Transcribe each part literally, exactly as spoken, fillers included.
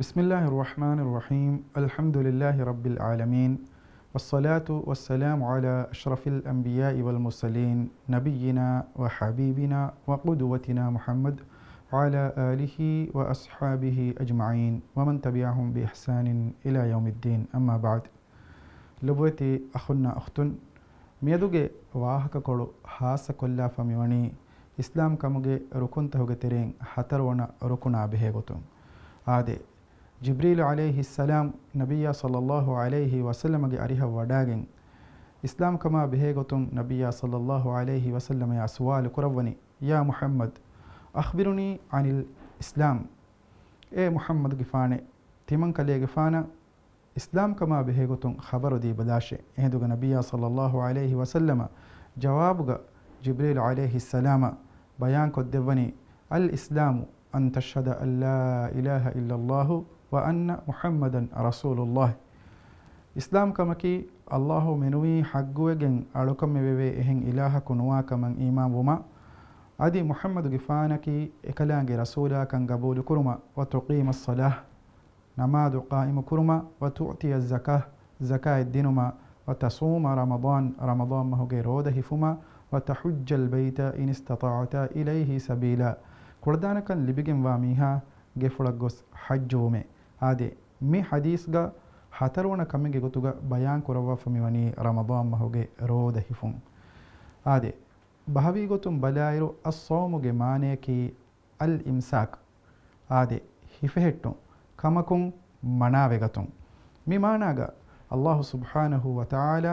بسم الله الرحمن الرحيم. الحمد لله رب العالمين. والصلاة والسلام على أشرف الأنبياء والمرسلين، نبينا وحبيبنا وقدوتنا محمد وعلى آله وأصحابه أجمعين ومن تبعهم بإحسان إلى يوم الدين. أما بعد. ލޮބުވެތި އަޚުންނާ އުޚްތުން، މިއަދުގެ ވާހަކަކޮޅު ހާއްސަކޮށްލާފަ މިވަނީ އިސްލާމްކަމުގެ ރުކުންތަކުގެ ތެރެއިން ހަތަރުވަނަ ރުކުނާ ބެހޭގޮތުން. އާދެ، ޖިބްރީލު ޢަލައިހިއްސަލާމް ނަބިއްޔާ ޞައްލައްލާހު ޢަލައިހި ވަސައްލަމަގެ އަރިހަށް ވަޑާގެން، އިސްލާމްކަމާ ބެހޭގޮތުން ނަބިއްޔާ ޞައްލައްލާހު ޢަލައިހި ވަސައްލަމަޔާ ސުވާލު ކުރައްވަނީ، يا محمد أخبرني عن الإسلام. އޭ މުޙައްމަދުގެފާނެ، ތިމަންކަލޭގެފާނަށް އިސްލާމްކަމާ ބެހޭގޮތުން ޚަބަރު ދީބަލާށޭ. އެހިނދުގަ ނަބިއްޔާ ޞައްލައްލާހު ޢަލައިހި ވަސައްލަމަ ޖަވާބުގަ ޖިބްރީލު ޢަލައިހިއްސަލާމަށް ބަޔާންކޮށްދެއްވަނީ، الإسلام أن تشهد أن لا إله إلا الله وأن محمدا رسول الله. އިސްލާމްކަމަކީ، ﷲ މެނުވީ ޙައްޤުވެގެން އަޅުކަމެވެވޭ އެހެން އިލާހަކު ނުވާކަމަށް އީމާންވުމާ، އަދި މުޙައްމަދުގެފާނަކީ އެކަލާނގެ ރަސޫލާކަން ގަބޫލުކުރުމަށް، وتقيم الصلاة، ނަމާދު ޤާއިމުކުރުމަށް، وتؤتي الزكاة، ޒަކާތް ދިނުމަށް، وتصوم رمضان، ރަމަޟާން މަހުގެ ރޯދަ ހިފުމަށް، وتحج البيت إن استطعت إليه سبيلا، ކުޅަދާނަކަން ލިބިގެންވާ މީހާ ގެފުޅަށް ގޮސް ޙައްޖުވުމޭ. އާދެ، މި ޙަދީޘްގަ ހަތަރުވަނަ ކަމެއްގެ ގޮތުގަ ބަޔާން ކުރައްވާފަ މިވަނީ ރަމަޟާން މަހުގެ ރޯދަ ހިފުން. އާދެ، ބަހަވީ ގޮތުން ބަލާއިރު، އައްޞައުމުގެ މާނަޔަކީ، އަލްއިމްސާކް، އާދެ، ހިފެހެއްޓުން، ކަމަކުން މަނާވެގަތުން. މި މާނާގަ ﷲ ސުބްޙާނަހޫ ވަތަޢާލާ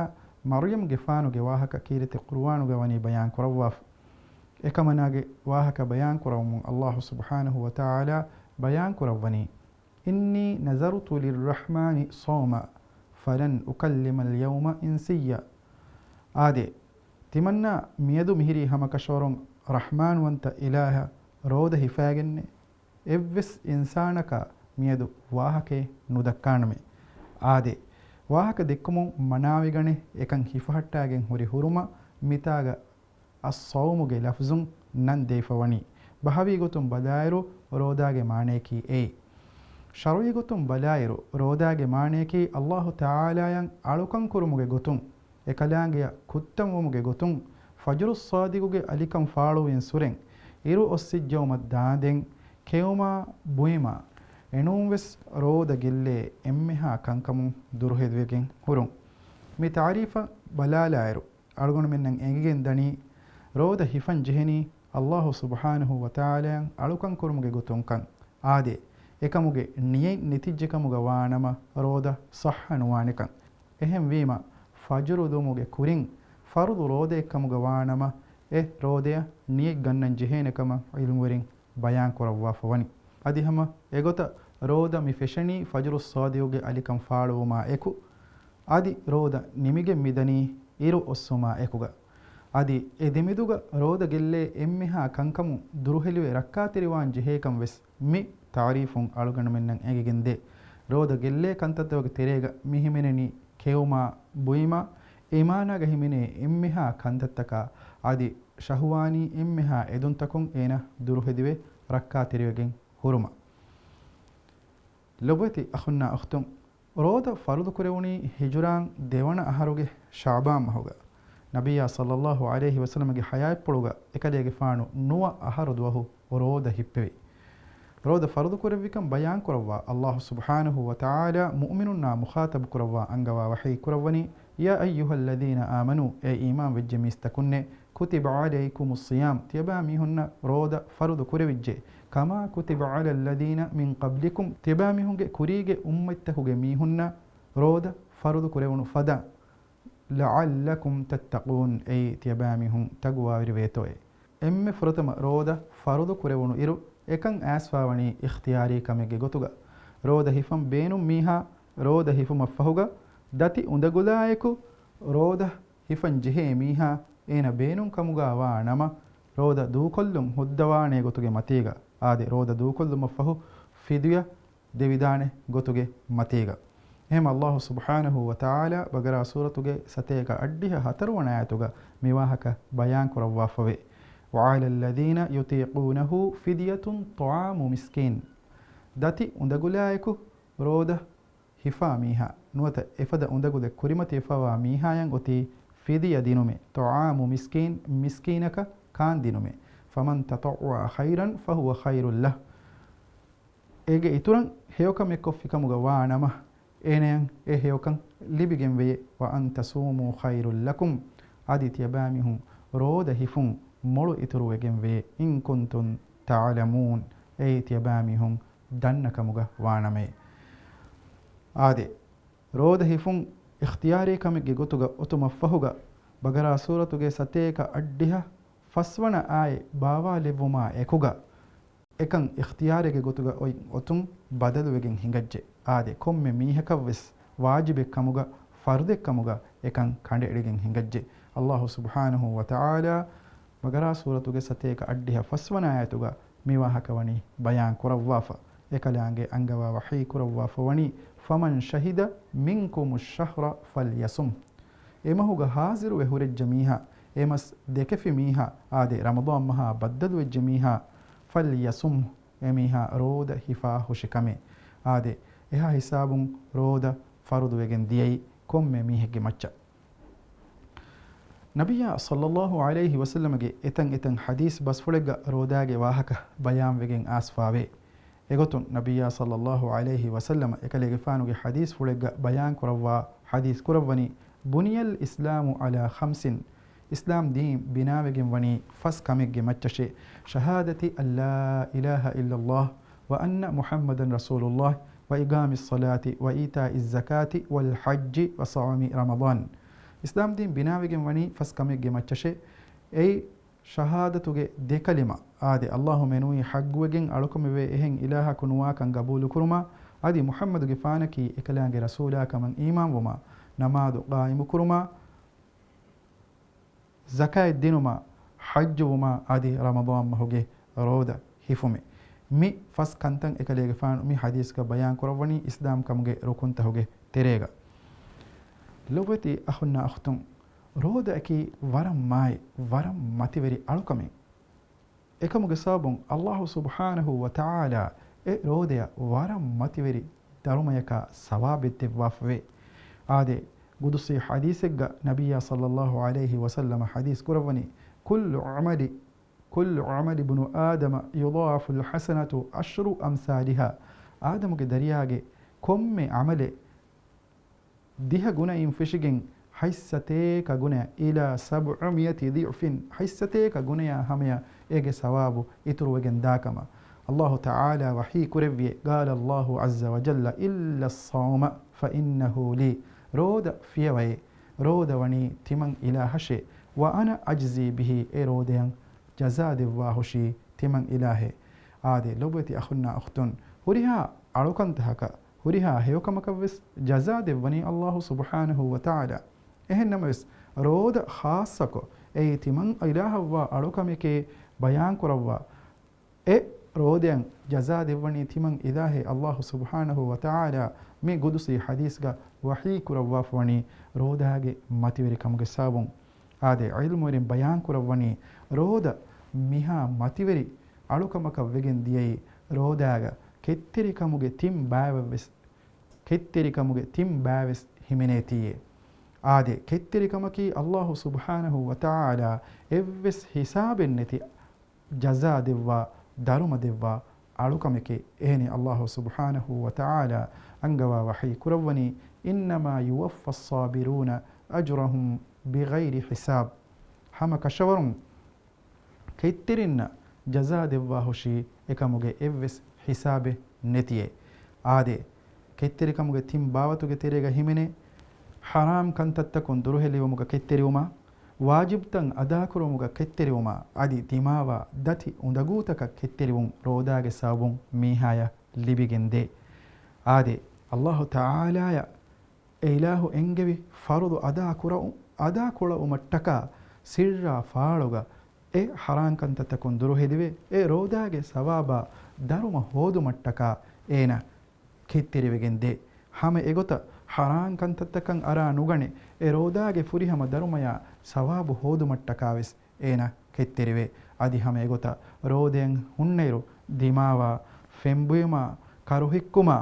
މަރްޔަމްގެފާނުގެ ވާހަކަ ކީރިތި ޤުރުއާނުގަ ވަނީ ބަޔާން ކުރައްވާފަ. އެކަމަނާގެ ވާހަކަ ބަޔާން ކުރައްވަމުން ﷲ ސުބްޙާނަހޫ ވަތަޢާލާ ބަޔާން ކުރައްވަނީ، إني نذرت للرحمن صوما فلن أكلم اليوم إنسيا. އާދެ، ތިމަންނާ މިއަދު މިހިރީ ހަމަކަށަވަރުން ރަޙްމާންވަންތަ އިލާހަށް ރޯދަ ހިފާގެންނޭ. އެއްވެސް އިންސާނަކާ މިއަދު ވާހަކައެއް ނުދައްކާނަމޭ. އާދެ، ވާހަކަ ދެއްކުމުން މަނާވެގަނެ، އެކަން ހިފަހައްޓާގެން ހުރި ހުރުމަށް މިތާގަ އައްޞައުމުގެ ލަފްޒުން ނަން ދޭފަ ވަނީ. ބަހަވީ ގޮތުން ބަލާއިރު، ރޯދާގެ މާނަޔަކީ އެއީ. ޝަރުޢީ ގޮތުން ބަލާއިރު، ރޯދާގެ މާނަޔަކީ ﷲ ތަޢާލާޔަށް އަޅުކަން ކުރުމުގެ ގޮތުން، އެކަލާނގެއަށް ކުއްތަންވުމުގެ ގޮތުން، ފަޖުރުއްޞާދިޤުގެ އަލިކަން ފާޅުވިން ސުރެން، އިރު އޮއްސިއްޖައުމަށް ދާނދެން، ކެއުމާ ބުއިމާ، އެނޫންވެސް ރޯދަ ގެއްލޭ އެންމެހާ ކަންކަމުން ދުރުހެލިވެގެން ހުރުން. މި ތަޢުރީފަށް ބަލާލާއިރު، އަޅުގަނޑުމެންނަށް އެނގިގެން ދަނީ، ރޯދަ ހިފަން ޖެހެނީ ﷲ ސުބްޙާނަހޫ ވަތަޢާލާއަށް އަޅުކަން ކުރުމުގެ ގޮތުންކަން. އާދެ، އެކަމުގެ ނިޔަތް ނެތިއްޖެކަމުގަ ވާނަމަ، ރޯދަ ޞައްޙަ ނުވާނެކަން. އެހެންވީމަ، ފަޖުރު ލުމުގެ ކުރިން ފަރުޟު ރޯދައެއްކަމުގަ ވާނަމަ، އެ ރޯދަޔަށް ނިޔަތް ގަންނަން ޖެހޭނެކަމަށް ޢިލްމުވެރިން ބަޔާން ކުރައްވާފަ ވަނީ. އަދި ހަމަ އެގޮތަށް ރޯދަ މި ފެށެނީ ފަޖުރުއްޞާދިޤުގެ އަލިކަން ފާޅުވުމާ އެކު، އަދި ރޯދަ ނިމިގެން މިދަނީ އިރު އޮއްސުމާ އެކުގަ. އަދި އެ ދެމެދުގަ ރޯދަ ގެއްލޭ އެންމެހާ ކަންކަމުން ދުރުހެލިވެ ރައްކާތެރިވާން ޖެހޭކަން ވެސް މި ތަޢުރީފުން އަޅުގަނޑުމެންނަށް އެނގިގެންދޭ. ރޯދަ ގެއްލޭ ކަންތައްތަކުގެ ތެރޭގަ މި ހިމެނެނީ ކެއުމާ ބުއިމާ، އެ މާނާގަ ހިމެނޭ އެންމެހާ ކަންތައްތަކާ، އަދި ޝަހުވާނީ އެންމެހާ އެދުންތަކުން އޭނަ ދުރުހެދިވެ ރައްކާތެރިވެގެން ހުރުމަށް. ލޮބުވެތި އަޚުންނާ އުޚްތުން، ރޯދަ ފަރުޟު ކުރެވުނީ ހިޖުރާން ދެވަނަ އަހަރުގެ ޝަޢުބާން މަހުގަ. ނަބިއްޔާ ޞައްލައްލާހު ޢަލައިހި ވަސައްލަމަގެ ޙަޔާތްޕުޅުގަ އެކަލޭގެފާނު ނުވަ އަހަރު ދުވަހު ރޯދަ ހިއްޕެވި. ރޯދަ ފަރުޟު ކުރެއްވިކަން ބަޔާން ކުރައްވާ ﷲ ސުބްޙާނަހޫ ވަތަޢާލާ މުއުމިނުންނާ މުޚާޠަބު ކުރައްވާ އަންގަވާ ވަޙީ ކުރައްވަނީ، يا أيها الذين آمنوا، އޭ އީމާން ވެއްޖެ މީސްތަކުންނޭ، كتب عليكم الصيام، ތިޔަބާ މީހުންނަށް ރޯދަ ފަރުޟު ކުރެވިއްޖެ، كما كتب على الذين من قبلكم، ތިޔަބާ މީހުންގެ ކުރީގެ އުއްމަތްތަކުގެ މީހުންނަށް ރޯދަ ފަރުޟު ކުރެވުނު ފަދަ، لعلكم تتقون، އެއީ ތިޔަބާމީހުން ތަޤްވާވެރިވޭތޯއޭ. އެންމެ ފުރަތަމަ ރޯދަ ފަރުޟު ކުރެވުނު އިރު، އެކަން އައިސްފާވަނީ އިޚްތިޔާރީ ކަމެއްގެ ގޮތުގަ. ރޯދަ ހިފަން ބޭނުން މީހާ ރޯދަ ހިފުމަށްފަހުގަ، ދަތި އުނދަގުލާއެކު ރޯދަ ހިފަން ޖެހޭ މީހާ އޭނަ ބޭނުން ކަމުގަ ވާ ނަމަ، ރޯދަ ދޫކޮށްލުން ހުއްދަވާނޭ ގޮތުގެ މަތީގަ، އާދެ، ރޯދަ ދޫކޮށްލުމަށްފަހު ފިދުޔަ ދެވިދާނެ ގޮތުގެ މަތީގަ. އެހެން ﷲ ސުބްޙާނަހޫ ވަތަޢާލާ ބަގަރާ ސޫރަތުގެ ސަތޭކަ އަށްޑިހަ ހަތަރުވަނަ އާޔަތުގަ މިވާހަކަ ބަޔާން ކުރައްވާފަވޭ. وعلى الذين يطيقونه فدية طعام مسكين. ދަތި އުނދަގުލާއެކު ރޯދަ ހިފާ މީހާ، ނުވަތަ އެފަދަ އުނދަގުލެއް ކުރިމަތިވެފަވާ މީހާޔަށް އޮތީ ފިދިޔަ ދިނުމޭ، طعام مسكين، މިސްކީނަކަށް ކާން ދިނުމޭ. فمن تطوع خيرا فهو خير له. އޭގެ އިތުރަށް ހެޔޮކަމެއް ކޮށްފި ކަމުގަ ވާ ނަމަ، އޭނަޔަށް އެ ހެޔޮކަން ލިބިގެންވެޔޭ. وأن تصوموا خير لكم. އަދި ތިޔަބައިމީހުން ރޯދަ ހިފުން މޮޅު އިތުރުވެގެންވެޔޭ. إن كنتم تعلمون. އެއީ ތިޔަބައިމީހުން ދަންނަ ކަމުގަ ވާނަމައޭ. އާދެ، ރޯދަ ހިފުން އިޚްތިޔާރީ ކަމެއްގެ ގޮތުގަ އޮތުމަށްފަހުގަ، ބަގަރާ ސޫރަތުގެ ސަތޭކަ އަށްޑިހަ ފަސްވަނަ އާޔަތް ބާވާލެއްވުމާ އެކުގަ، އެކަން އިޚްތިޔާރެއްގެ ގޮތުގަ އޮތް އޮތުން ބަދަލުވެގެން ހިނގައްޖެ. އާދެ، ކޮންމެ މީހަކަށްވެސް ވާޖިބެއް ކަމުގަ، ފަރުދެއް ކަމުގަ އެކަން ކަނޑައެޅިގެން ހިނގައްޖެ. އައްލާހު ސުބްޙާނަހު ވަތަޢާލާ ބަގަރާ ސޫރަތުގެ ސަތޭކަ އަށްޑިހަ ފަސްވަނަ އާޔަތުގަ މި ވާހަކަ ވަނީ ބަޔާން ކުރައްވާފަ. އެކަލާނގެ އަންގަވާ ވަޙީ ކުރައްވާފަ ވަނީ، فمن شهد منكم الشهر فليصمه. އެމަހުގަ ހާޒިރުވެ ހުރެއްޖެ މީހާ، އެ މަސް ދެކެފި މީހާ، އާދެ، ރަމަޟާން މަހާ ބައްދަލުވެއްޖެ މީހާ، فليصمه، އެ މީހާ ރޯދަ ހިފާ ހުށި ކަމޭ. އާދެ، އެހާ ހިސާބުން ރޯދަ ފަރުދުވެގެން ދިޔައީ ކޮންމެ މީހެއްގެ މައްޗަށް. ނަބިއްޔާ ޞައްލައްލާހު ޢަލައިހި ވަސައްލަމަގެ އެތަން އެތަން ޙަދީޘް ބަސްފުޅެއްގަ ރޯދާގެ ވާހަކަ ބަޔާންވެގެން އައިސްފާވޭ. އެގޮތުން ނަބިއްޔާ ޞައްލައްލާހު ޢަލައިހި ވަސައްލަމަ އެކަލޭގެފާނުގެ ޙަދީޘްފުޅެއްގަ ބަޔާން ކުރައްވާ، ޙަދީޘް ކުރައްވަނީ، بني الإسلام على خمس، އިސްލާމް ދީން ބިނާވެގެން ވަނީ ފަސް ކަމެއްގެ މައްޗަށޭ، شهادة أن لا إله إلا الله وأن محمدا رسول الله وإقام الصلاة وإيتاء الزكاة والحج وصوم رمضان. އިސްލާމް ދީން ބިނާވެގެން ވަނީ ފަސް ކަމެއްގެ މައްޗަށޭ. އެއީ، ޝަހާދަތުގެ ދެ ކަލިމަ، އާދެ، އައްލާހު މެނުވީ ޙައްޤުވެގެން އަޅުކަމެވޭ އެހެން އިލާހަކު ނުވާކަން ގަބޫލުކުރުމާ، އަދި މުޙައްމަދުގެފާނަކީ އެކަލާނގެ ރަސޫލާކަމަށް އީމާންވުމާ، ނަމާދު ޤާއިމުކުރުމާ، ޒަކާތް ދިނުމާ، ޙައްޖުވުމާ، އަދި ރަމަޟާން މަހުގެ ރޯދަ ހިފުމެ. މި ފަސް ކަންތައް އެކަލޭގެފާނު މި ޙަދީޘްގަ ބަޔާން ކުރައްވަނީ އިސްލާމް ކަމުގެ ރުކުންތަހުގެ ތެރޭގަ. ލޮބުވެތި އަޚުންނާ އުޚްތުން، ރޯދައަކީ ވަރަށް މާތް، ވަރަށް މަތިވެރި އަޅުކަމެއް. އެކަމުގެ ސަބަބުން އައްލާހު ސުބްޙާނަހު ވަ ތަޢާލާ އެ ރޯދަޔަށް ވަރަށް މަތިވެރި ދަރުމަޔަކާ ސަވާބެއް ދެއްވާފަވޭ. އާދެ، ގުދުސީ ޙަދީޘެއްގަ ނަބިއްޔާ ޞައްލައްލާހު ޢަލައިހި ވަސައްލަމަ ޙަދީޘް ކުރައްވަނީ، كل عمل، كل عمل ابن آدم يضاعف الحسنة عشر أمثالها. އާދަމުގެ ދަރިޔާގެ ކޮންމެ ޢަމަލެއް ދިހަ ގުނައިން ފެށިގެން ހަތްސަތޭކަ ގުނަ، إلى سبعمائة ضعف، ހަތްސަތޭކަ ގުނަޔާ ހަމަޔަށް އޭގެ ސަވާބު އިތުރުވެގެން ދާކަމަށް. އައްލާހު ތަޢާލާ ވަޙީ ކުރެއްވިއޭ، قال الله عز وجل، إلا الصوم فإنه لي. ރޯދަ ފިޔަވައޭ، ރޯދަ ވަނީ ތިމަން އިލާހަށޭ، وأنا أجزي به، އެ ރޯދަޔަށް ޖަޒާ ދެއްވާހުށީ ތިމަން އިލާހޭ. އާދެ، ލޮބުވެތި އަޚުންނާ އުޚްތުން، ހުރިހާ އަޅުކަންތަކަކަށް، ހުރިހާ ހެޔޮކަމަކަށްވެސް ޖަޒާ ދެއްވަނީ އައްލާހު ސުބްޙާނަހު ވަ ތަޢާލާ. އެހެންނަމަވެސް، ރޯދަ ޚާއްޞަކޮށް، އެއީ ތިމަން އިލާހަށްވާ އަޅުކަމެކޭ ބަޔާންކުރައްވާ، އެ ރޯދަޔަށް ޖަޒާ ދެއްވަނީ ތިމަން އިލާހޭ. އައްލާހު ސުބްޙާނަހު ވަ ތަޢާލާ މި ގުދުސީ ޙަދީޘްގަ ވަޙީ ކުރައްވާފަވަނީ ރޯދާގެ މަތިވެރިކަމުގެ ސަބަބުން. އާދެ، ޢިލްމުވެރިން ބަޔާންކުރައްވަނީ، ރޯދަ މިހާ މަތިވެރި އަޅުކަމަކަށް ވެގެން ދިޔައީ، ރޯދާގަ ކެތްތެރިކަމުގެ ތިން ބާވަތްވެސް، ކެތްތެރިކަމުގެ ތިން ބާވެސް ހިމެނޭތީއޭ. އާދެ، ކެތްތެރިކަމަކީ އައްލާހު ސުބްޙާނަހު ވަ ތަޢާލާ އެއްވެސް ހިސާބެއް ނެތި ޖަޒާ ދެއްވާ، ދަރުމަ ދެއްވާ އަޅުކަމެކޭ. އެހެނީ އައްލާހު ސުބްޙާނަހު ވަ ތަޢާލާ އަންގަވާ ވަޙީ ކުރައްވަނީ، إنما يوفى الصابرون أجرهم بغير حساب. ހަމަ ކަށަވަރުން ކެތްތެރިންނަށް ޖަޒާ ދެއްވާހުށީ އެކަމުގެ އެއްވެސް ހިސާބެއް ނެތިއޭ. އާދެ، ކެތްތެރިކަމުގެ ތިން ބާވަތުގެ ތެރޭގަ ހިމެނޭ، ޙަރާމް ކަންތައްތަކުން ދުރުހެލިވުމުގަ ކެތްތެރިވުމާ، ވާޖިބްތައް އަދާކުރުމުގަ ކެތްތެރިވުމާ، އަދި ދިމާވާ ދަތި އުނދަގޫތަކަށް ކެތްތެރިވުން ރޯދާގެ ސަބަބުން މީހާޔަށް ލިބިގެންދޭ. އާދެ، އައްލާހު ތަޢާލާޔަށް އެ އިލާހު އެންގެވި ފަރުޟު އަދާ ކުރައު-، އަދާ ކުޅައުމަށްޓަކާ ސިއްރާ ފާޅުގަ އެ ޙަރާން ކަންތައްތަކުން ދުރުހެލިވެ، އެ ރޯދާގެ ސަވާބާ ދަރުމަ ހޯދުމަށްޓަކާ އޭނަ ކެތްތެރިވެގެން ދޭ. ހަމަ އެގޮތަށް ޙަރާން ކަންތައްތަކަށް އަރާ ނުގަނެ، އެ ރޯދާގެ ފުރިހަމަ ދަރުމަޔާ ސަވާބު ހޯދުމަށްޓަކާވެސް އޭނަ ކެތްތެރިވޭ. އަދި ހަމަ އެގޮތަށް ރޯދައިން ހުންނައިރު ދިމާވާ ފެންބުއިމާ، ކަރުހިއްކުމާ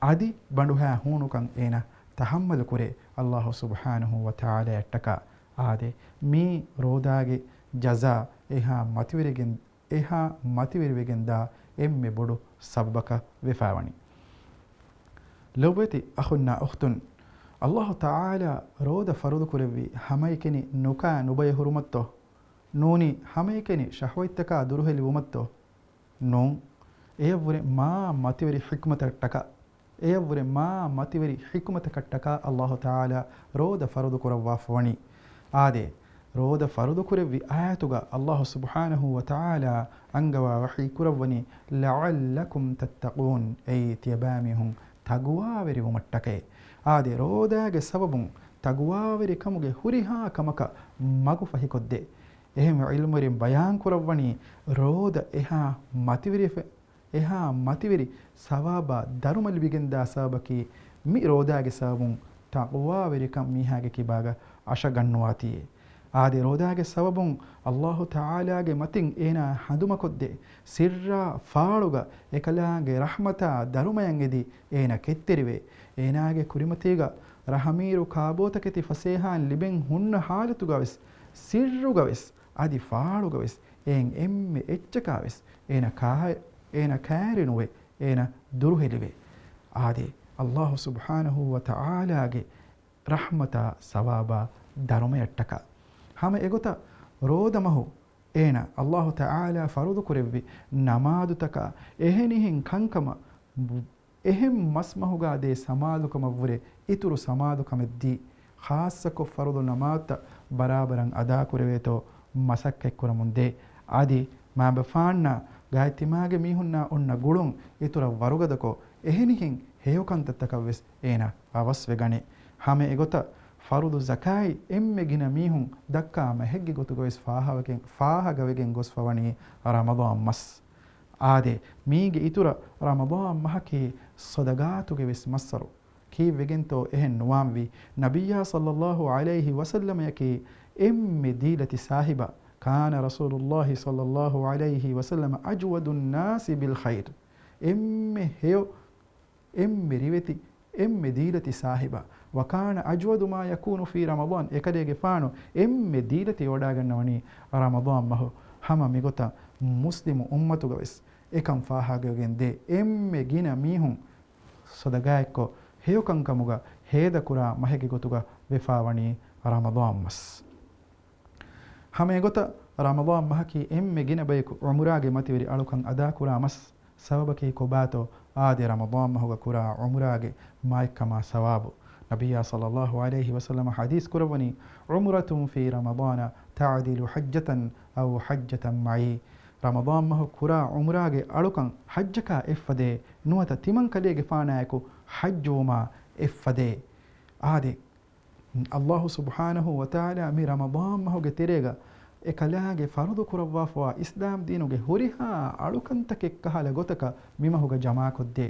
އަދި ބަނޑުހައި ހޫނުކަން އޭނަ ތަހައްމަލު ކުރޭ އައްލާހު ސުބްޙާނަހޫ ވަތަޢާލާއަށްޓަކާ. އާދެ، މީ ރޯދާގެ ޖަޒާ އެހާ މަތިވެރިގެން، އެހާ މަތިވެރިވެގެންދާ އެންމެ ބޮޑު ސަބަބަކަށް ވެފައިވަނީ. ލޮބުވެތި އަޚުންނާ އުޚްތުން، އައްލާހު ތަޢާލާ ރޯދަ ފަރުޟު ކުރެއްވީ ހަމައެކަނި ނުކާ ނުބަޔަހުރުމަށްތޯ؟ ނޫނީ ހަމައެކަނި ޝަހްވަތްތަކާ ދުރުހެލިވުމަށްތޯ؟ ނޫން. އެޔަށްވުރެ މާ މަތިވެރި ޙިކްމަތަށްޓަކާ، އެޔަށްވުރެ މާ މަތިވެރި ޙިކްމަތަކަށްޓަކާ އައްލާހު ތަޢާލާ ރޯދަ ފަރުޟު ކުރައްވާފަވަނީ. އާދެ، ރޯދަ ފަރުޟު ކުރެއްވި އާޔަތުގަ އައްލާހު ސުބްޙާނަހޫ ވަތަޢާލާ އަންގަވާ ވަޙީ ކުރައްވަނީ، لعلكم تتقون، އެއީ ތިޔަބައިމީހުން ތަޤްވާވެރިވުމަށްޓަކައޭ. އާދެ، ރޯދާގެ ސަބަބުން ތަޤްވާވެރިކަމުގެ ހުރިހާ ކަމަކަށް މަގު ފަހިކޮށްދޭ. އެހެންވެ ޢިލްމުވެރިން ބަޔާން ކުރައްވަނީ، ރޯދަ އެހާ މަތިވެރި، އެހާ މަތިވެރި ސަވާބާ ދަރުމަ ލިބިގެންދާ ސަބަބަކީ، މި ރޯދާގެ ސަބަބުން ތަޤްވާވެރިކަން މީހާގެ ކިބާގަ އަށަގަންނުވާތީއޭ. އާދެ، ރޯދާގެ ސަބަބުން އައްލާހު ތަޢާލާގެ މަތިން އޭނާ ހަނދުމަކޮށްދޭ. ސިއްރާ ފާޅުގަ އެކަލާނގެ ރަޙްމަތާ ދަރުމަޔަށް އެދި އޭނާ ކެތްތެރިވޭ. އޭނާގެ ކުރިމަތީގަ ރަޙަމީރު ކާބޯތަކެތި ފަސޭހައިން ލިބެން ހުންނަ ޙާލަތުގަވެސް، ސިއްރުގަވެސް، އަދި ފާޅުގަވެސް އެއިން އެންމެ އެއްޗަކާވެސް އޭނަ ކާ-، އޭނަ ކައިރިނުވެ، އޭނަ ދުރުހެލިވޭ. އާދެ، އައްލާހު ސުބްޙާނަހޫ ވަތަޢާލާގެ ރަޙްމަތާ ސަވާބާ ދަރުމަޔަށްޓަކާ. ހަމަ އެގޮތަށް ރޯދަމަހު އޭނަ އައްލާހު ތަޢާލާ ފަރުޟު ކުރެއްވި ނަމާދުތަކާ އެހެނިހެން ކަންކަމަށް އެހެން މަސްމަހުގާ ދޭ ސަމާލުކަމަށްވުރެ އިތުރު ސަމާލުކަމެއްދީ، ޚާއްޞަކޮށް ފަރުޟު ނަމާދުތައް ބަރާބަރަށް އަދާކުރެވޭތޯ މަސައްކަތްކުރަމުންދޭ. އަދި މާބަފާންނާ ގާތްތިމާގެ މީހުންނާ އޮންނަ ގުޅުން އިތުރަށް ވަރުގަދަކޮށް، އެހެނިހެން ހެޔޮކަންތައްތަކަށްވެސް އޭނަ އަވަސްވެގަނޭ. ހަމަ އެގޮތަށް ފަރުޟު ޒަކާތް އެންމެ ގިނަ މީހުން ދައްކާ މަހެއްގެ ގޮތުގަވެސް ފާހަގަވެގެން، ފާހަގަވެގެން ގޮސްފަވަނީ ރަމަޟާން މަސް. އާދެ، މީގެ އިތުރަށް ރަމަޟާން މަހަކީ ޞަދަޤާތުގެ ވެސް މައްސަރު. ކީއްވެގެންތޯ އެހެން ނުވާންވީ؟ ނަބިއްޔާ ޞައްލައްލާހު ޢަލައިހި ވަސައްލަމަޔަކީ އެންމެ ދީލަތި ސާހިބާ، كان رسول الله صلى الله عليه وسلم أجود الناس بالخير. އެންމެ ހެޔޮ، އެންމެ ރިވެތި، އެންމެ ދީލަތި ސާހިބާ. وكان أجود ما يكون في رمضان. އެކަލޭގެފާނު އެންމެ ދީލަތިވެވަޑައިގަންނަވަނީ ރަމަޟާން މަހު. ހަމަ މިގޮތަށް މުސްލިމު އުއްމަތުގަވެސް އެކަން ފާހަގަވެގެން ދޭ. އެންމެ ގިނަ މީހުން ޞަދަޤާތްކޮށް، ހެޔޮކަންކަމުގަ ހޭދަކުރާ މަހެއްގެ ގޮތުގަ ވެފައިވަނީ ރަމަޟާން މަސް. ހަމަ އެގޮތަށް ރަމަޟާން މަހަކީ އެންމެ ގިނަ ބަޔަކު ޢުމުރާގެ މަތިވެރި އަޅުކަން އަދާކުރާ މަސް. ސަބަބަކީ ކޮބާތޯ؟ އާދެ، ރަމަޟާން މަހުގަ ކުރާ ޢުމުރާގެ މާތްކަމާ ސަވާބު. ނަބިއްޔާ ޞައްލައްލާހު ޢަލައިހި ވަސައްލަމަ ޙަދީޘް ކުރައްވަނީ، عمرة في رمضان تعدل حجة أو حجة معي. ރަމަޟާން މަހު ކުރާ ޢުމުރާގެ އަޅުކަން ޙައްޖަކާ އެއްފަދައޭ، ނުވަތަ ތިމަންކަލޭގެފާނާއެކު ޙައްޖުވުމާ އެއްފަދައޭ. އާދެ، އައްލާހު ސުބްޙާނަހޫ ވަތަޢާލާ މި ރަމަޟާން މަހުގެ ތެރޭގަ އެކަލާނގެ ފަރުޟު ކުރައްވާފަވާ އިސްލާމް ދީނުގެ ހުރިހާ އަޅުކަންތަކެއްކަހަލަ ގޮތަކަށް މިމަހުގަ ޖަމާކޮށްދޭ.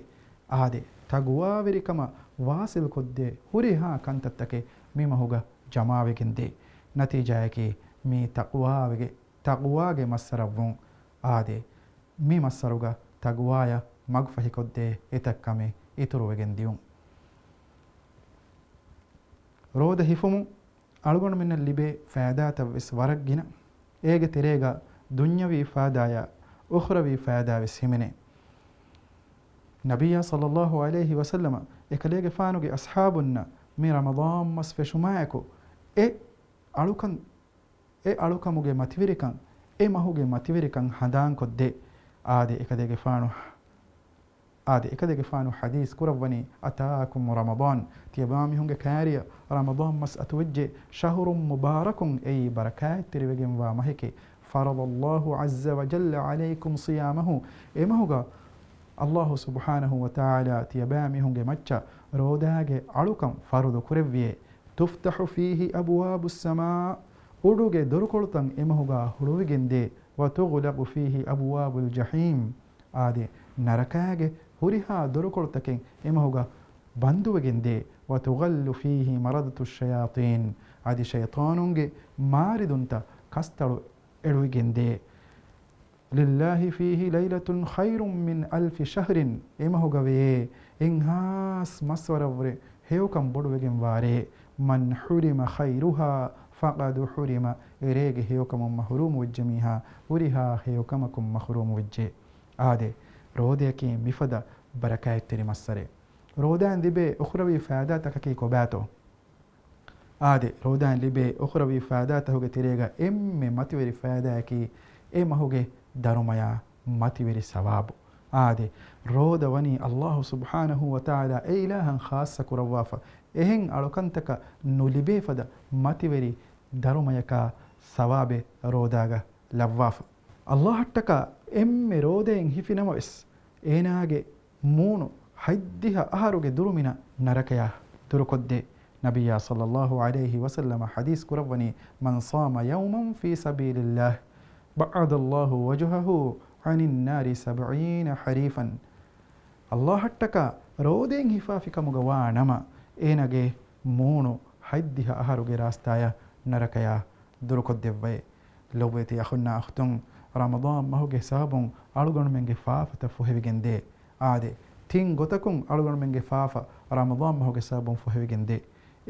އާދެ، ތަޤްވާވެރިކަމަށް ވާޞިލްކޮށްދޭ ހުރިހާ ކަންތައްތަކެއް މިމަހުގަ ޖަމާވެގެންދޭ. ނަތީޖާއަކީ މީ ތަޤްވާވެގެ، ތަޤްވާގެ މައްސަރަށްވުން. އާދެ، މި މައްސަރުގަ ތަޤްވާޔަށް މަގުފަހިކޮށްދޭ އެތައް ކަމެއް އިތުރުވެގެން ދިޔުން. ރޯދަ ހިފުމުން އަޅުގަނޑުމެންނަށް ލިބޭ ފައިދާތައް ވެސް ވަރަށް ގިނަ. އޭގެ ތެރޭގަ ދުންޔަވީ ފައިދާޔާ އުޚްރަވީ ފައިދާ ވެސް ހިމެނޭ. ނަބިއްޔާ ޞައްލައްލާހު ޢަލައިހި ވަސައްލަމަ އެކަލޭގެފާނުގެ އަޞްޙާބުންނަށް މި ރަމަޟާން މަސް ފެށުމާއެކު އެ އަޅުކަން، އެ އަޅުކަމުގެ މަތިވެރިކަން، އެ މަހުގެ މަތިވެރިކަން ހަނދާންކޮށްދޭ. އާދެ، އެކަލޭގެފާނު އާދެ، އެކަލޭގެފާނު ޙަދީޘް ކުރައްވަނީ، أتاكم رمضان، ތިޔަބައިމީހުންގެ ކައިރިއަށް ރަމަޟާން މަސް އަތުވެއްޖެ، شهر مبارك، އެއީ ބަރަކާތްތެރިވެގެންވާ މަހެކޭ، فرض الله عز وجل عليكم صيامه، އެމަހުގަ އައްލާހު ސުބްޙާނަހޫ ވަތަޢާލާ ތިޔަބައިމީހުންގެ މައްޗަށް ރޯދާގެ އަޅުކަން ފަރުޟު ކުރެއްވިއޭ، تفتح فيه أبواب السماء، އުޑުގެ ދޮރުކޮޅުތައް އެމަހުގަ ހުޅުވިގެންދޭ، وتغلق فيه أبواب الجحيم، އާދެ، ނަރަކާގެ ހުރިހާ ދޮރުކޮޅުތަކެއް އެމަހުގަ ބަންދުވެގެންދޭ، وتغل فيه مردة الشياطين، އަދި ޝައިޠާނުންގެ މާރިދުންތައް ކަސްތަޅު އެޅުވިގެންދޭ. لله فيه ليلة خير من ألف شهر، އެމަހުގަވޭ އެއްހާސް މަސްވަރަށްވުރެ ހެޔޮކަން ބޮޑުވެގެންވާ ރޭ. من حرم خيرها فقد حرم، އެރޭގެ ހެޔޮކަމުން މަހުރޫމުވެއްޖެ މީހާ ހުރިހާ ހެޔޮކަމަކުން މަހުރޫމުވެއްޖެ. އާދެ، ރޯދަޔަކީ މިފަދަ ބަރަކާތްތެރި މައްސަރެއް. ރޯދައިން ލިބޭ އުޚްރަވީ ފައިދާތަކަކީ ކޮބާތޯ؟ އާދެ، ރޯދައިން ލިބޭ އުޚްރަވީ ފައިދާތަކުގެ ތެރޭގަ އެންމެ މަތިވެރި ފައިދާއަކީ އެ މަހުގެ ދަރުމަޔާ މަތިވެރި ސަވާބު. އާދެ، ރޯދަ ވަނީ ﷲ ސުބްޙާނަހޫ ވަތަޢާލާ އެ އިލާހަށް ޚާއްޞަ ކުރައްވާފަ، އެހެން އަޅުކަންތަކަށް ނުލިބޭ ފަދަ މަތިވެރި ދަރުމަޔަކާ ސަވާބެއް ރޯދާގަ ލައްވާފަ. ﷲ އަށްޓަކާ އެންމެ ރޯދައިން ހިފި ނަމަވެސް، އޭނާގެ މޫނު ހަތްދިހަ އަހަރުގެ ދުރުމިނަށް ނަރަކަޔާ ދުރުކޮށްދޭ. ނަބިއްޔާ ޞައްލައްލާހު ޢަލައިހި ވަސައްލަމަ ޙަދީޘް ކުރައްވަނީ، من صام يوما في سبيل الله بعد الله وجهه عن النار سبعين خريفا. ﷲ އަށްޓަކާ ރޯދައިން ހިފާފި ކަމުގަ ވާ ނަމަ، އޭނާގެ މޫނު ހަތްދިހަ އަހަރުގެ ރާސްތާޔަށް ނަރަކަޔާ ދުރުކޮށްދެއްވައޭ. ލޮބުވެތި އަޚުންނާ އުޚްތުން، ރަމަޟާން މަހުގެ ސަބަބުން އަޅުގަނޑުމެންގެ ފާފަތައް ފުހެވިގެން ދޭ. އާދެ، ތިން ގޮތަކުން އަޅުގަނޑުމެންގެ ފާފަ ރަމަޟާން މަހުގެ ސަބަބުން ފުހެވިގެން ދޭ.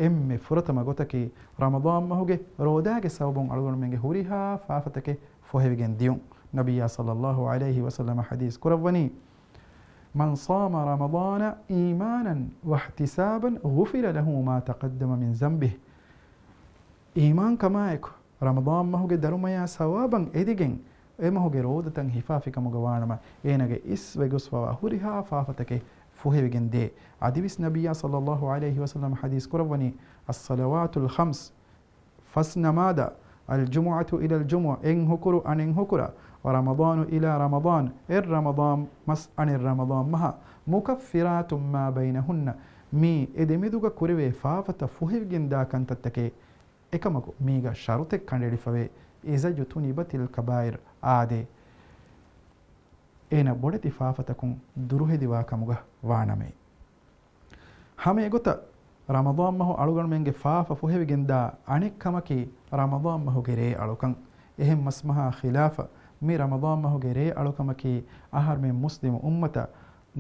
އެންމެ ފުރަތަމަ ގޮތަކީ، ރަމަޟާން މަހުގެ ރޯދާގެ ސަބަބުން އަޅުގަނޑުމެންގެ ހުރިހާ ފާފަތަކެއް ފުހެވިގެން ދިޔުން. ނަބިއްޔާ ޞައްލައްލާހު ޢަލައިހި ވަސައްލަމަ ޙަދީޘް ކުރައްވަނީ، من صام رمضان إيمانا واحتسابا غفر له ما تقدم من ذنبه. އީމާންކަމާއެކު، ރަމަޟާން މަހުގެ ދަރުމަޔާ ސަވާބަށް އެދިގެން، އެ މަހުގެ ރޯދަތައް ހިފާފިކަމުގަ ވާނަމަ، އޭނާގެ އިސްވެގޮސްފަވާ ހުރިހާ ފާފަތަކެއް ފުހެވިގެން ދޭ. އަދިވެސް ނަބިއްޔާ ޞައްލައްލާހު ޢަލައިހި ވަސައްލަމަ ޙަދީޘް ކުރައްވަނީ، الصلوات الخمس، ފަސް ނަމާދަށް، الجمعة إلى الجمعة، އެއް ހުކުރު އަނެއް ހުކުރަށް، ورمضان إلى رمضان، އެއް ރަމަޟާން މަސް އަނެއް ރަމަޟާން މަހަށް، مكفرات ما بينهن، މީ އެ ދެމެދުގަ ކުރެވޭ ފާފަތައް ފުހެވިގެންދާ ކަންތައްތަކެއް، އެކަމަކު މީގަ ޝަރުތެއް ކަނޑައެޅިފަވޭ، إذا اجتنبت الكبائر، އާދެ، އޭނަ ބޮޑެތި ފާފަތަކުން ދުރުހެލިވާ ކަމުގަ ވާނަމޭ. ހަމަ އެގޮތަށް، ރަމަޟާން މަހު އަޅުގަނޑުމެންގެ ފާފަ ފުހެވިގެންދާ އަނެއް ކަމަކީ، ރަމަޟާން މަހުގެ ރޭ އަޅުކަން. އެހެން މަސްމަހާ ޚިލާފަށް، މި ރަމަޟާން މަހުގެ ރޭ އަޅުކަމަކީ، އަހަރުމެން މުސްލިމު އުއްމަތަށް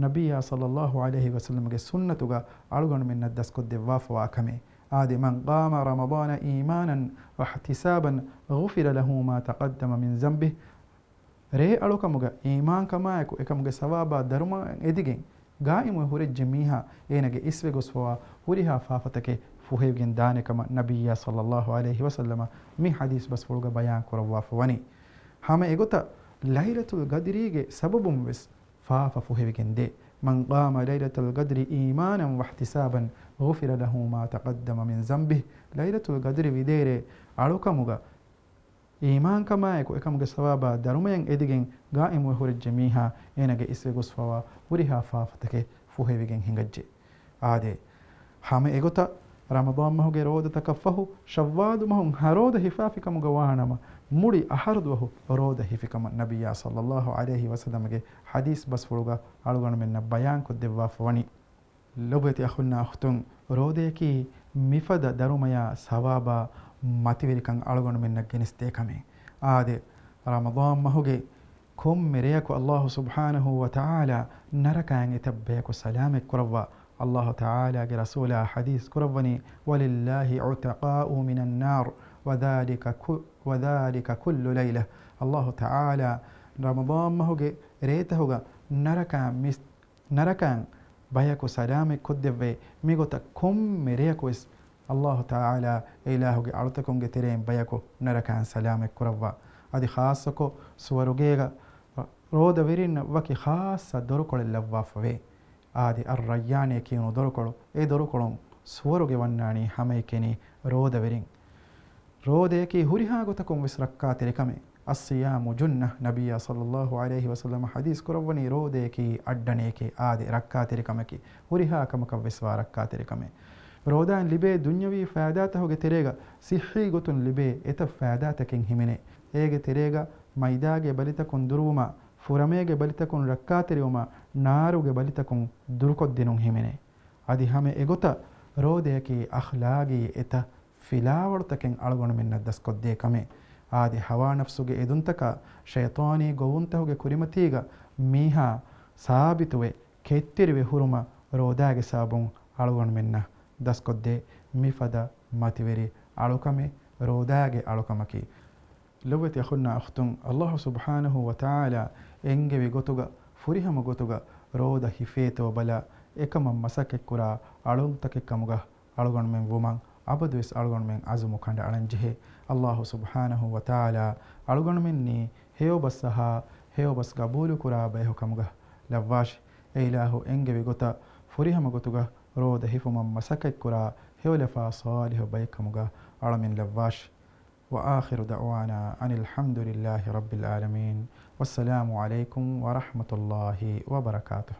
ނަބިއްޔާ ޞައްލައްލާހު ޢަލައިހި ވަސައްލަމްގެ ސުންނަތުގަ އަޅުގަނޑުމެންނަށް ދަސްކޮށްދެއްވާފަވާ ކަމެއް. އާދެ، من قام رمضان إيمانا واحتسابا غفر له ما تقدم من ذنبه. ރޭ އަޅުކަމުގަ އީމާންކަމާއެކު އެކަމުގެ ސަވާބާ ދަރުމައަށް އެދިގެން ގާއިމުވެ ހުރެއްޖެ މީހާ، އޭނަގެ އިސްވެގޮސްފަވާ ހުރިހާ ފާފަތަކެއް ފުހެވިގެން ދާނެ ކަމަށް ނަބިއްޔާ ޞައްލައްލާހު ޢަލައިހި ވަސައްލަމަ މި ޙަދީޘް ބަސްފުޅުގަ ބަޔާން ކުރައްވާފަ ވަނީ. ހަމަ އެގޮތަށް، ލައިލަތުލް ޤަދްރީގެ ސަބަބުން ވެސް ފާފަ ފުހެވިގެން ދޭ. من قام ليلة القدر إيمانا واحتسابا غفر له ما تقدم من ذنبه. ލައިލަތުލް ޤަދްރި ވިދޭރޭ އަޅުކަމުގަ އީމާންކަމާއެކު އެކަމުގެ ސަވާބާ ދަރުމައަށް އެދިގެން ގާއިމުވެ ހުރެއްޖެ މީހާ، އޭނަގެ އިސްވެގޮސްފަވާ ހުރިހާ ފާފަތަކެއް ފުހެވިގެން ހިނގައްޖެ. އާދެ، ހަމަ އެގޮތަށް ރަމަޟާން މަހުގެ ރޯދަތަކަށްފަހު، ޝައްވާލު މަހުން ހަ ރޯދަ ހިފާފިކަމުގަ ވާނަމަ، މުޅި އަހަރުދުވަހު ރޯދަ ހިފިކަމަށް ނަބިއްޔާ ޞައްލައްލާހު ޢަލައިހި ވަސައްލަމަގެ ޙަދީޘް ބަސްފުޅުގަ އަޅުގަނޑުމެންނަށް ބަޔާންކޮށްދެއްވާފަ ވަނީ. ލޮބުވެތި އަޚުންނާ އުޚްތުން، ރޯދަޔަކީ މިފަދަ ދަރުމަޔާ ސަވާބާ މަތިވެރިކަން އަޅުގަނޑުމެންނަށް ގެނެސްދޭ ކަމެއް. އާދެ، ރަމަޟާން މަހުގެ ކޮންމެ ރެޔަކު ﷲ ސުބްޙާނަހޫ ވަތަޢާލާ ނަރަކައިން އެތައް ބަޔަކު ސަލާމަތް ކުރައްވާ. ﷲ ތަޢާލާގެ ރަސޫލާ ޙަދީޘް ކުރައްވަނީ، ولله عتقاء من النار وذلك ك-، وذلك كل ليلة. ﷲ ތަޢާލާ ރަމަޟާން މަހުގެ ރޭތަހުގަ ނަރަކައިން މިސް-، ނަރަކައިން ބަޔަކު ސަލާމަތް ކޮށްދެއްވޭ. މިގޮތަށް ކޮންމެ ރެޔަކުވެސް ﷲ ތަޢާލާ އެ އިލާހުގެ އަޅުތަކުންގެ ތެރެއިން ބަޔަކު ނަރަކައިން ސަލާމަތް ކުރައްވާ. އަދި ޚާއްޞަކޮށް ސުވަރުގޭގަ ރޯދަވެރިންނަށް ވަކި ޚާއްޞަ ދޮރުކޮޅެއް ލައްވާފަވޭ. އާދެ، އައްރައްޔާނޭ ކިޔުނު ދޮރުކޮޅު. އެ ދޮރުކޮޅުން ސުވަރުގެ ވަންނާނީ ހަމައެކަނި ރޯދަވެރިން. ރޯދަޔަކީ ހުރިހާ ގޮތަކުން ވެސް ރައްކާތެރި ކަމެއް. الصيام جنة، ނަބިއްޔާ ޞައްލައްލާހު ޢަލައިހި ވަސައްލަމަ ޙަދީޘް ކުރައްވަނީ، ރޯދަޔަކީ އައްޑަނެއެކޭ. އާދެ، ރައްކާތެރި ކަމަކީ ހުރިހާ ކަމަކަށް ވެސް ވާ ރައްކާތެރި ކަމެއް. ރޯދައިން ލިބޭ ދުންޔަވީ ފައިދާތަކުގެ ތެރޭގަ ޞިއްޙީ ގޮތުން ލިބޭ އެތައް ފައިދާތަކެއް ހިމެނޭ. އޭގެ ތެރޭގަ މައިދާގެ ބަލިތަކުން ދުރުވުމާ، ފުރަމޭގެ ބަލިތަކުން ރައްކާތެރިވުމާ، ނާރުގެ ބަލިތަކުން ދުރުކޮށްދިނުން ހިމެނޭ. އަދި ހަމަ އެގޮތަށް ރޯދަޔަކީ އަޚްލާގީ އެތައް ފިލާވަޅުތަކެއް އަޅުގަނޑުމެންނަށް ދަސްކޮށްދޭ ކަމެއް. އާދެ، ހަވާ ނަފްސުގެ އެދުންތަކާ ޝައިޠާނީ ގޮވުންތަކުގެ ކުރިމަތީގަ މީހާ ސާބިތުވެ، ކެތްތެރިވެ ހުރުމަށް ރޯދާގެ ސަބަބުން އަޅުގަނޑުމެންނަށް ދަސްކޮށްދޭ މިފަދަ މަތިވެރި އަޅުކަމެއް ރޯދާގެ އަޅުކަމަކީ. ލޮބުވެތި އަޚުންނާ އުޚްތުން، ﷲ ސުބްޙާނަހޫ ވަތަޢާލާ އެންގެވި ގޮތުގަ، ފުރިހަމަ ގޮތުގަ ރޯދަ ހިފޭތޯ ބަލާ، އެކަމަށް މަސައްކަތްކުރާ އަޅުންތަކެއްކަމުގަ އަޅުގަނޑުމެން ވުމަށް އަބަދުވެސް އަޅުގަނޑުމެން ޢަޒުމު ކަނޑައަޅަންޖެހޭ. ﷲ ސުބްޙާނަހޫ ވަތަޢާލާ އަޅުގަނޑުމެންނީ ހެޔޮބަސް އަހާ، ހެޔޮބަސް ގަބޫލުކުރާ ބަޔަކު ކަމުގަ ލައްވާށި. އެ އިލާހު އެންގެވި ގޮތަށް ފުރިހަމަ ގޮތުގަ ރޯދަ ހިފުމަށް މަސައްކަތްކުރާ ހެޔޮލަފާ ޞާލިޙު ބައެއްކަމުގަ އަޅަމެން ލައްވާށި. وآخر دعوانا أن الحمد لله رب العالمين. والسلام عليكم ورحمة الله وبركاته.